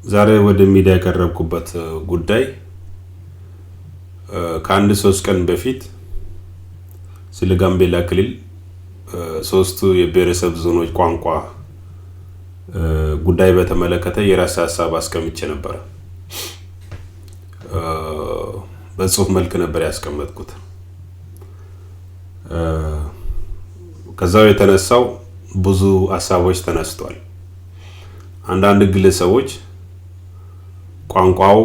ዛሬ ወደ ሚዲያ የቀረብኩበት ጉዳይ ከአንድ 3 ቀን በፊት ስለ ጋምቤላ ክልል ሶስቱ የብሔረሰብ ዞኖች ቋንቋ ጉዳይ በተመለከተ የራሴ ሀሳብ አስቀምጬ ነበረ። በጽሁፍ መልክ ነበር ያስቀመጥኩት። ከዛው የተነሳው ብዙ ሀሳቦች ተነስቷል። አንዳንድ ግለሰቦች ቋንቋው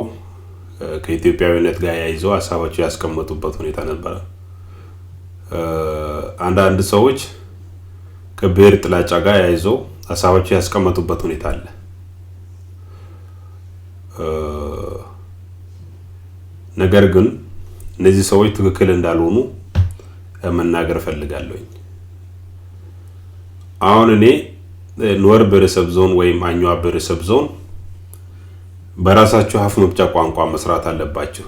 ከኢትዮጵያዊነት ጋር ያይዘው ሀሳባቸው ያስቀመጡበት ሁኔታ ነበረ። አንዳንድ ሰዎች ከብሔር ጥላቻ ጋር ያይዘው ሀሳባቸው ያስቀመጡበት ሁኔታ አለ። ነገር ግን እነዚህ ሰዎች ትክክል እንዳልሆኑ መናገር እፈልጋለሁኝ። አሁን እኔ ኑዌር ብሔረሰብ ዞን ወይም አኙዋ ብሔረሰብ ዞን በራሳችሁ አፍ መፍቻ ቋንቋ መስራት አለባችሁ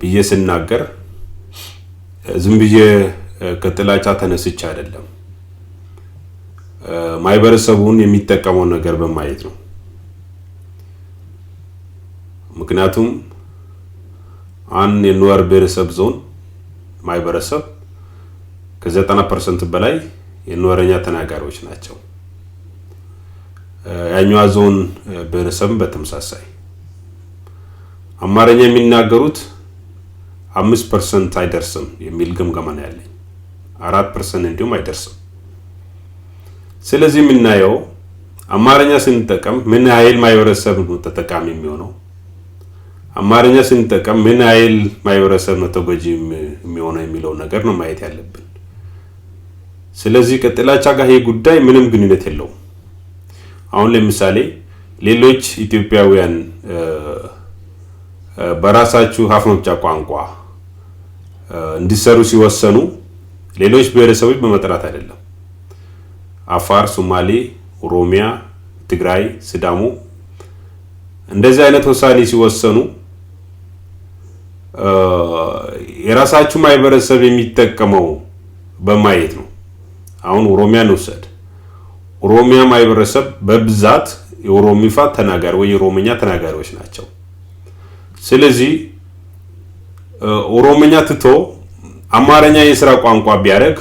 ብዬ ስናገር ዝም ብዬ ከጥላቻ ተነስቼ አይደለም። ማህበረሰቡን የሚጠቀመው ነገር በማየት ነው። ምክንያቱም አንድ የኑዌር ብሔረሰብ ዞን ማህበረሰብ ከ90% በላይ የኑዌርኛ ተናጋሪዎች ናቸው። የአኙዋ ዞን ብሔረሰብም በተመሳሳይ አማርኛ የሚናገሩት 5% አይደርስም የሚል ግምገማ ነው ያለኝ። 4% እንዲሁም አይደርስም። ስለዚህ የምናየው አማርኛ ስንጠቀም ምን ያህል ማህበረሰብ ነው ተጠቃሚ የሚሆነው፣ አማርኛ ስንጠቀም ምን ያህል ማህበረሰብ ነው ተጎጂ የሚሆነው የሚለው ነገር ነው ማየት ያለብን። ስለዚህ ከጥላቻ ጋር ይሄ ጉዳይ ምንም ግንኙነት የለውም። አሁን ለምሳሌ ሌሎች ኢትዮጵያውያን በራሳችሁ አፍ መፍቻ ቋንቋ እንዲሰሩ ሲወሰኑ ሌሎች ብሔረሰቦች በመጥራት አይደለም። አፋር፣ ሶማሌ፣ ኦሮሚያ፣ ትግራይ፣ ሲዳሞ እንደዚህ አይነት ውሳኔ ሲወሰኑ የራሳችሁ ማህበረሰብ የሚጠቀመው በማየት ነው። አሁን ኦሮሚያን ውሰድ። ኦሮሚያ ማህበረሰብ በብዛት የኦሮሚፋ ተናጋሪ ወይ የኦሮምኛ ተናጋሪዎች ናቸው። ስለዚህ ኦሮምኛ ትቶ አማርኛ የስራ ቋንቋ ቢያደርግ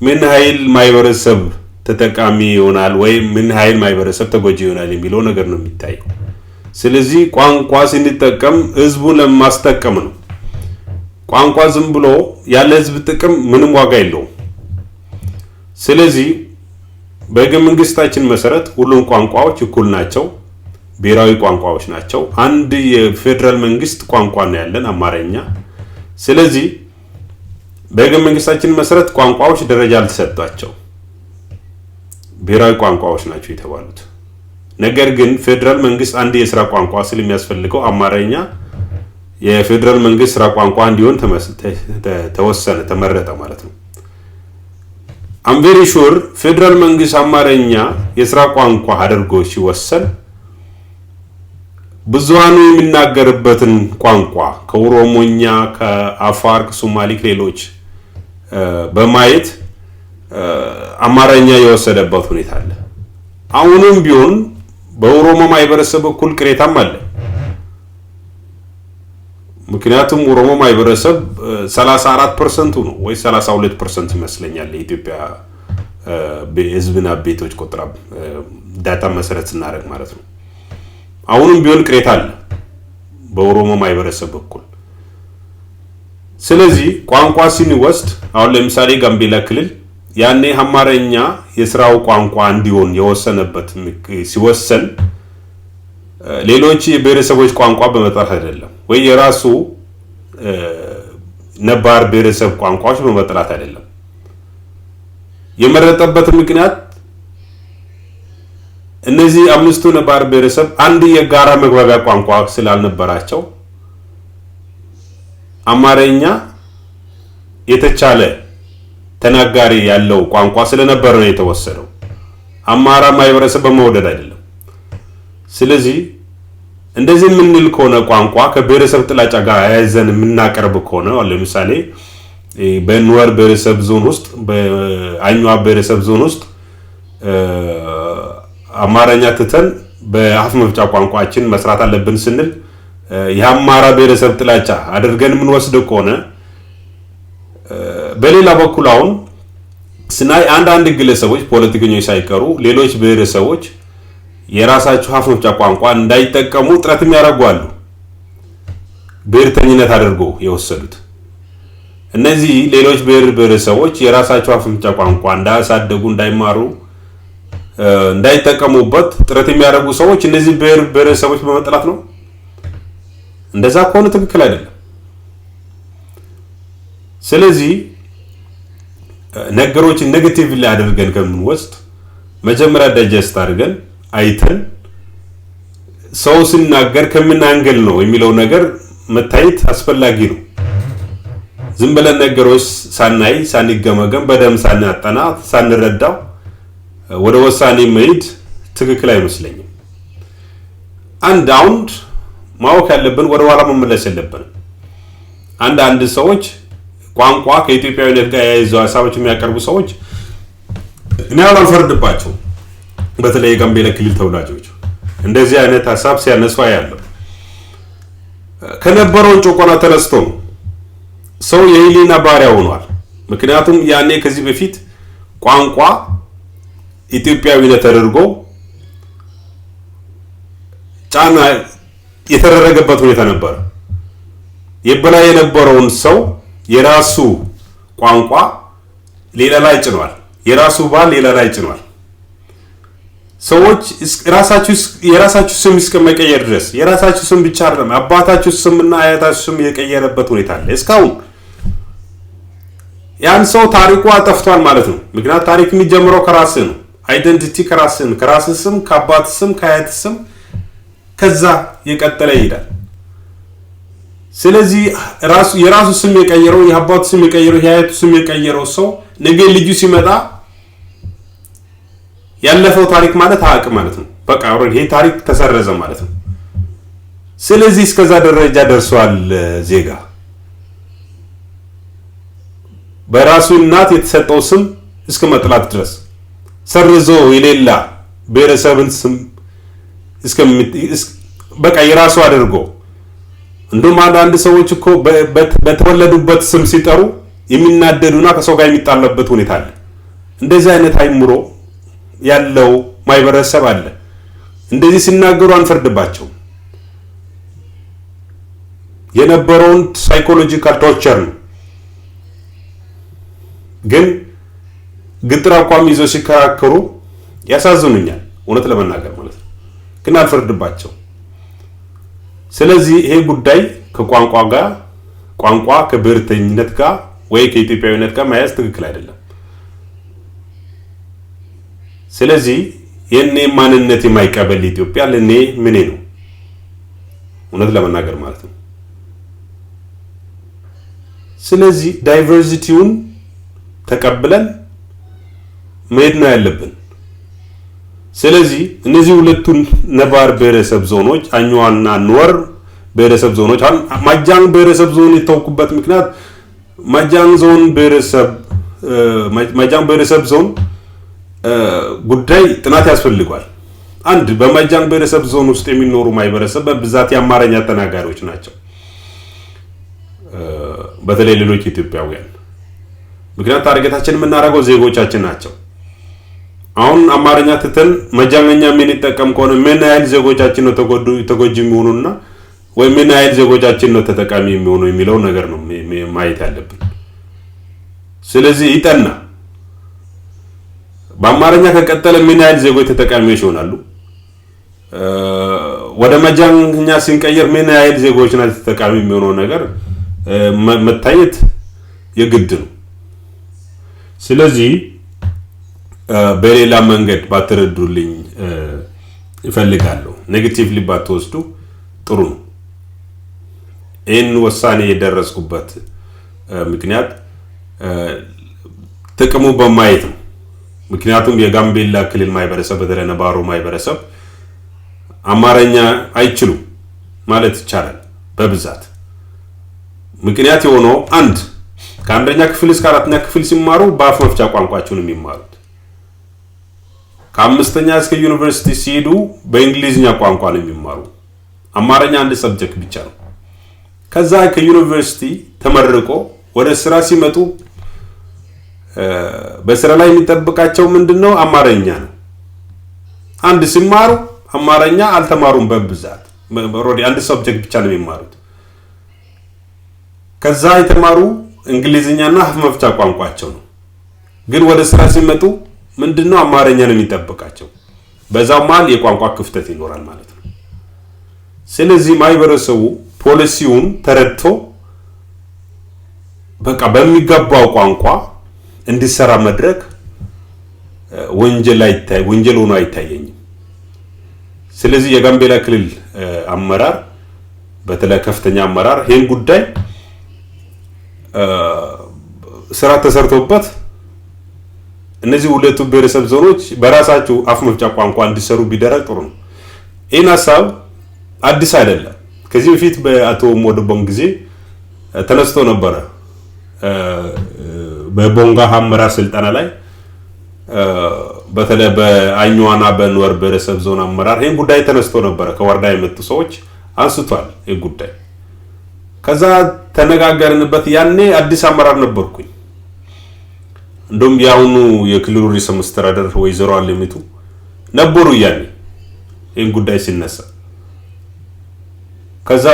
ምን ያህል ማህበረሰብ ተጠቃሚ ይሆናል ወይም ምን ያህል ማህበረሰብ ተጎጂ ይሆናል የሚለው ነገር ነው የሚታየው። ስለዚህ ቋንቋ ስንጠቀም ህዝቡን ለማስጠቀም ነው። ቋንቋ ዝም ብሎ ያለ ህዝብ ጥቅም ምንም ዋጋ የለውም። ስለዚህ በህገ መንግስታችን መሰረት ሁሉም ቋንቋዎች እኩል ናቸው፣ ብሔራዊ ቋንቋዎች ናቸው። አንድ የፌዴራል መንግስት ቋንቋ ነው ያለን አማርኛ። ስለዚህ በህገ መንግስታችን መሰረት ቋንቋዎች ደረጃ አልተሰጧቸው፣ ብሔራዊ ቋንቋዎች ናቸው የተባሉት። ነገር ግን ፌዴራል መንግስት አንድ የስራ ቋንቋ ስለሚያስፈልገው አማርኛ የፌዴራል መንግስት ስራ ቋንቋ እንዲሆን ተወሰነ፣ ተመረጠ ማለት ነው። I'm very sure ፌዴራል መንግስት አማርኛ የስራ ቋንቋ አድርጎ ሲወሰን ብዙሃኑ የሚናገርበትን ቋንቋ ከኦሮሞኛ፣ ከአፋር፣ ከሶማሌ፣ ከሌሎች በማየት አማርኛ የወሰደበት ሁኔታ አለ። አሁንም ቢሆን በኦሮሞ ማህበረሰብ በኩል ቅሬታም አለ። ምክንያቱም ኦሮሞ ማህበረሰብ 34%ቱ ነው ወይ 32% ይመስለኛል የኢትዮጵያ ህዝብና ቤቶች ቆጠራ data መሰረት ስናደርግ ማለት ነው። አሁንም ቢሆን ቅሬታ አለ በኦሮሞ ማህበረሰብ በኩል። ስለዚህ ቋንቋ ስንወስድ አሁን ለምሳሌ ጋምቤላ ክልል ያኔ አማርኛ የስራው ቋንቋ እንዲሆን የወሰነበት ሲወሰን ሌሎች የብሔረሰቦች ቋንቋ በመጥላት አይደለም ወይ የራሱ ነባር ብሔረሰብ ቋንቋዎች በመጥላት አይደለም። የመረጠበት ምክንያት እነዚህ አምስቱ ነባር ብሔረሰብ አንድ የጋራ መግባቢያ ቋንቋ ስላልነበራቸው አማርኛ የተቻለ ተናጋሪ ያለው ቋንቋ ስለነበረ ነው የተወሰደው። አማራ ማህበረሰብ በመውደድ አይደለም። ስለዚህ እንደዚህ የምንል ከሆነ ቋንቋ ከብሔረሰብ ጥላቻ ጋር አያይዘን የምናቀርብ ከሆነ ለምሳሌ በኑዌር ብሔረሰብ ዞን ውስጥ፣ በአኙዋ ብሔረሰብ ዞን ውስጥ አማርኛ ትተን በአፍ መፍቻ ቋንቋችን መስራት አለብን ስንል የአማራ ብሔረሰብ ጥላቻ አድርገን የምንወስደው ከሆነ፣ በሌላ በኩል አሁን ስናይ አንዳንድ ግለሰቦች፣ ፖለቲከኞች ሳይቀሩ፣ ሌሎች ብሔረሰቦች የራሳቸው አፍ መፍቻ ቋንቋ እንዳይጠቀሙ ጥረት የሚያደርጉ አሉ። ብሔርተኝነት አድርጎ የወሰዱት እነዚህ ሌሎች ብሔር ብሔረሰቦች የራሳቸው አፍ መፍቻ ቋንቋ እንዳያሳደጉ፣ እንዳይማሩ፣ እንዳይጠቀሙበት ጥረት የሚያደርጉ ሰዎች እነዚህ ብሔር ብሔረሰቦች በመጥላት ነው። እንደዛ ከሆነ ትክክል አይደለም። ስለዚህ ነገሮችን negatively አድርገን ከምንወስድ መጀመሪያ digest አድርገን አይተን ሰው ሲናገር ከምን angle ነው የሚለው ነገር መታየት አስፈላጊ ነው። ዝም ብለን ነገሮች ሳናይ፣ ሳንገመገም፣ በደንብ ሳናጠና፣ ሳንረዳው ወደ ውሳኔ መሄድ ትክክል አይመስለኝም። አንድ አሁን ማወቅ ያለብን ወደ ኋላ መመለስ የለብንም። አንዳንድ ሰዎች ቋንቋ ከኢትዮጵያዊነት ጋር ያይዘው ሀሳቦች የሚያቀርቡ ሰዎች እኔ አልፈርድባቸው። በተለይ የጋምቤላ ክልል ተወላጆች እንደዚህ አይነት ሀሳብ ሲያነሱ አያለሁ። ከነበረው ጭቆና ተነስቶ ነው፣ ሰው የህሊና ባሪያ ሆኗል። ምክንያቱም ያኔ ከዚህ በፊት ቋንቋ ኢትዮጵያዊነት ተደርጎ ጫና የተደረገበት ሁኔታ ነበር። የበላይ የነበረውን ሰው የራሱ ቋንቋ ሌላ ላይ ጭኗል። የራሱ ባህል ሌላ ላይ ጭኗል። ሰዎች ራሳችሁ የራሳችሁ ስም እስከመቀየር ድረስ፣ የራሳችሁ ስም ብቻ አይደለም፣ አባታችሁ ስምና አያታችሁ ስም የቀየረበት ሁኔታ አለ። እስካሁን ያን ሰው ታሪኩ አጠፍቷል ማለት ነው። ምክንያት ታሪክ የሚጀምረው ከራስህ ነው። Identity ከራስህ ነው። ከራስህ ስም፣ ከአባት ስም፣ ከአያት ስም ከዛ የቀጠለ ይሄዳል። ስለዚህ ራሱ የራሱ ስም የቀየረው፣ የአባቱ ስም የቀየረው፣ የአያቱ ስም የቀየረው ሰው ነገ ልጁ ሲመጣ ያለፈው ታሪክ ማለት አያውቅም ማለት ነው። በቃ already ይሄ ታሪክ ተሰረዘ ማለት ነው። ስለዚህ እስከዛ ደረጃ ደርሷል። ዜጋ በራሱ እናት የተሰጠው ስም እስከ መጥላት ድረስ፣ ሰርዞ የሌላ ብሔረሰብን ስም እስከ በቃ የራሱ አድርጎ፣ እንዲሁም አንዳንድ ሰዎች እኮ በተወለዱበት ስም ሲጠሩ የሚናደዱና ከሰው ጋር የሚጣላበት ሁኔታ አለ። እንደዚህ አይነት አይምሮ ያለው ማህበረሰብ አለ። እንደዚህ ሲናገሩ አንፈርድባቸውም። የነበረውን psychological torture ነው። ግን ግትር አቋም ይዘው ሲከራከሩ ያሳዝኑኛል፣ እውነት ለመናገር ማለት ነው። ግን አልፈርድባቸው። ስለዚህ ይሄ ጉዳይ ከቋንቋ ጋር፣ ቋንቋ ከብሔርተኝነት ጋር ወይ ከኢትዮጵያዊነት ጋር መያዝ ትክክል አይደለም። ስለዚህ የኔ ማንነት የማይቀበል ኢትዮጵያ ለኔ ምኔ ነው? እውነት ለመናገር ማለት ነው። ስለዚህ diversity ውን ተቀብለን መሄድ ነው ያለብን። ስለዚህ እነዚህ ሁለቱን ነባር ብሔረሰብ ዞኖች አኝዋና ኑዌር ብሔረሰብ ዞኖች፣ አሁን ማጃንግ ብሔረሰብ ዞን የተውኩበት ምክንያት ማጃንግ ብሔረሰብ ዞን ጉዳይ ጥናት ያስፈልጓል። አንድ በማጃንግ ብሔረሰብ ዞን ውስጥ የሚኖሩ ማህበረሰብ በብዛት የአማርኛ ተናጋሪዎች ናቸው። በተለይ ሌሎች ኢትዮጵያውያን፣ ምክንያት target ኣችን የምናደርገው ዜጎቻችን ናቸው። አሁን አማርኛ ትተን መጃንገኛ የምንጠቀም ከሆነ ምን ያህል ዜጎቻችን ነው ተጎጂ የሚሆኑና ወይ ምን ያህል ዜጎቻችን ነው ተጠቃሚ የሚሆኑ የሚለው ነገር ነው ማየት ያለብን። ስለዚህ ይጠና። በአማርኛ ከቀጠለ ምን ያህል ዜጎች ተጠቃሚዎች ይሆናሉ? ወደ መጃንግኛ ስንቀይር ምን ያህል ዜጎች ናቸው ተጠቃሚ የሚሆነው ነገር መታየት የግድ ነው። ስለዚህ በሌላ መንገድ ባትረዱልኝ እፈልጋለሁ። Negatively ባትወስዱ ጥሩ ነው። ይህን ውሳኔ የደረስኩበት ምክንያት ጥቅሙ በማየት ነው። ምክንያቱም የጋምቤላ ክልል ማህበረሰብ፣ በተለይ ነባሩ ማህበረሰብ አማርኛ አይችሉም ማለት ይቻላል በብዛት። ምክንያት የሆነው አንድ ከአንደኛ ክፍል እስከ አራተኛ ክፍል ሲማሩ በአፍ መፍቻ ቋንቋቸውን የሚማሩት ከአምስተኛ እስከ ዩኒቨርሲቲ ሲሄዱ በእንግሊዝኛ ቋንቋ ነው የሚማሩ። አማርኛ አንድ subject ብቻ ነው። ከዛ ከዩኒቨርሲቲ ተመርቆ ወደ ስራ ሲመጡ በስራ ላይ የሚጠብቃቸው ምንድን ነው? አማርኛ ነው። አንድ ሲማሩ አማርኛ አልተማሩም በብዛት፣ already አንድ subject ብቻ ነው የሚማሩት። ከዛ የተማሩ እንግሊዝኛና አፍ መፍቻ ቋንቋቸው ነው። ግን ወደ ስራ ሲመጡ ምንድነው? አማርኛ ነው የሚጠብቃቸው። በዛው መሀል የቋንቋ ክፍተት ይኖራል ማለት ነው። ስለዚህ ማህበረሰቡ ፖሊሲውን ተረድቶ በቃ በሚገባው ቋንቋ እንዲሰራ መድረክ ወንጀል አይታይ ወንጀል ሆኖ አይታየኝም። ስለዚህ የጋምቤላ ክልል አመራር፣ በተለይ ከፍተኛ አመራር፣ ይህን ጉዳይ ስራ ተሰርቶበት እነዚህ ሁለቱ ብሔረሰብ ዞኖች በራሳቸው አፍ መፍቻ ቋንቋ እንዲሰሩ ቢደረግ ጥሩ ነው። ይህን ሀሳብ አዲስ አይደለም። ከዚህ በፊት በአቶ ሞደቦን ጊዜ ተነስቶ ነበረ። በቦንጋ አመራር ስልጠና ላይ በተለይ በአኝዋና በኑዌር ብሔረሰብ ዞን አመራር ይህን ጉዳይ ተነስቶ ነበረ። ከወረዳ የመጡ ሰዎች አንስቷል ይህ ጉዳይ። ከዛ ተነጋገርንበት። ያኔ አዲስ አመራር ነበርኩኝ። እንደውም የአሁኑ የክልሉ ርዕሰ መስተዳደር ወይዘሮ አለሚቱ ነበሩ ያኔ ይህን ጉዳይ ሲነሳ። ከዛ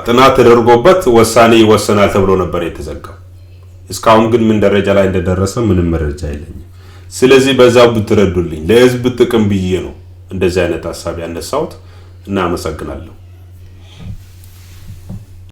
ጥናት ተደርጎበት ውሳኔ ይወሰናል ተብሎ ነበር የተዘጋው። እስካሁን ግን ምን ደረጃ ላይ እንደደረሰ ምንም መረጃ የለኝም። ስለዚህ በዛው ብትረዱልኝ ለህዝብ ጥቅም ብዬ ነው እንደዚህ አይነት ሀሳብ ያነሳሁት እና አመሰግናለሁ።